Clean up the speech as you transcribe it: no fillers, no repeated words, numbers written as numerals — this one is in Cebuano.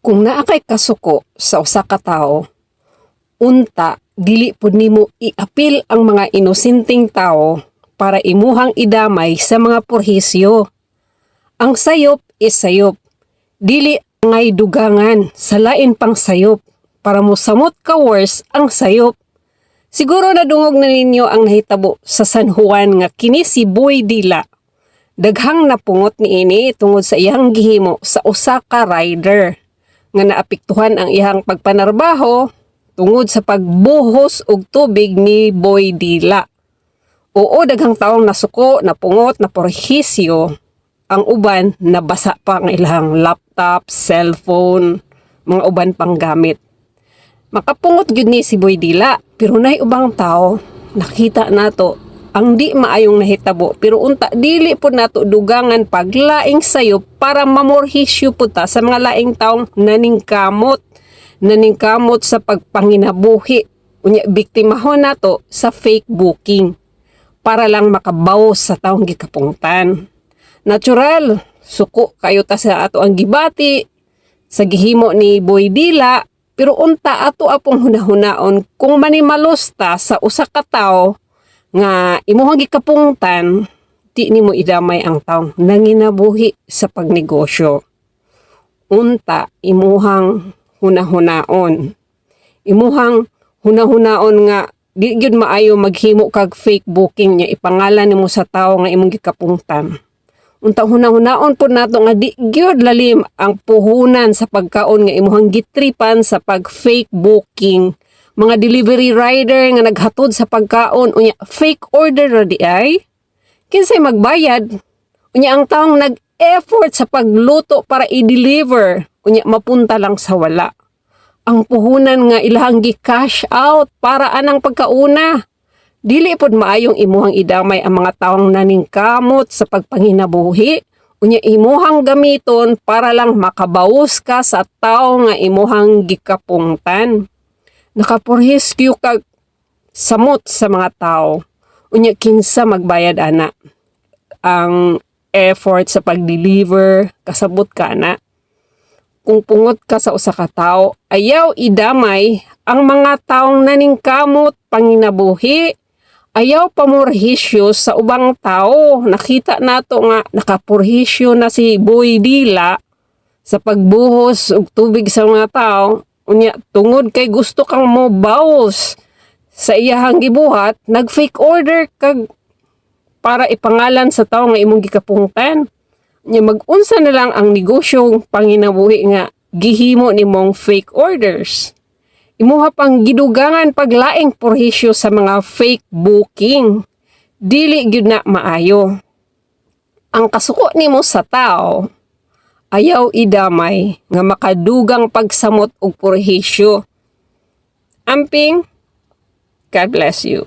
Kung naa kay kasuko sa usa ka tawo, unta dili pud nimo iapil ang mga inosenteng tawo para imuhang idamay sa mga purhisyo. Ang sayop is sayop. Dili angay dugangan sa lain pang sayop para mosamot ka worse ang sayop. Siguro nadungog na ninyo ang nahitabo sa San Juan nga kini si Boy Dila. Daghang napungot niini tungod sa iyang gihimo sa usa ka rider nga naapektuhan ang iyang pagpanarbaho tungod sa pagbuhos og tubig ni Boy Dila. Oo, daghang taong nasuko, napungot, napurhisyo. Ang uban, nabasa pa ang ilang laptop, cellphone, mga uban pang gamit. Makapungot gyud ni si Boy Dila, pero nay ubang tao, nakita nato ang di maayong nahitabo, pero unta dili pud nato dugangan paglaing sayop para mamurhisyo pud ta sa mga laing taong naningkamot sa pagpanginabuhi. Unya biktimahon nato sa fake booking para lang makabawas sa taong gikapungtan. Natural, suko kayo ta sa ato ang gibati sa gihimo ni Boy Dila, pero unta ato apong hunahunaon kung manimalos ta sa usa ka tawo nga imuhang gikapungtan, di nimo idamay ang taong nanginabuhi sa pagnegosyo. Unta imuhang hunahunaon. Imuhang hunahunaon nga di gyud maayo maghimo kag fake booking nya ipangalan nimo sa tawo nga imong gikapungtan. Unta hunahunaon pud nato nga di gyud lalim ang puhunan sa pagkaon nga imuhang gitripan sa pag fake booking. Mga delivery rider nga naghatod sa pagkaon, unya fake order ra di ay. Kinsay magbayad? Unya ang taong nag-effort sa pagluto para i-deliver, unya mapunta lang sa wala. Ang puhunan nga ilahang gi-cash out para anang pagkauna. Dili pod maayong imuhang idamay ang mga taong naningkamot sa pagpanginabuhi. Unya imuhang gamiton para lang makabawas ka sa tao nga imuhang gikapungtan. Nakapurhiskyo kag samot sa mga tao. Unya kinsa magbayad ana? Ang effort sa pag-deliver, kasabot ka na. Kung pungot ka sa usa ka tawo, ayaw idamay ang mga taong naningkamot panginabuhi. Ayaw pamurhisyo sa ubang tao. Nakita nato nga nakapurhisyo na si Boy Dila sa pagbuhos og tubig sa mga tao. Unya tungod kay gusto kang mo bawas sa iyahang gibuhat, nag-fake order kag para ipangalan sa tao nga imong gikapungtan. Unya mag-unsa na lang ang negosyong panginabuhi nga gihimo nimong fake orders. Imuha pang gidugangan paglaing purhisyo sa mga fake booking. Dili gyud na maayo. Ang kasuko nimo sa tao, ayaw idamay nga makadugang pagsamot og purhisyo. Amping, God bless you.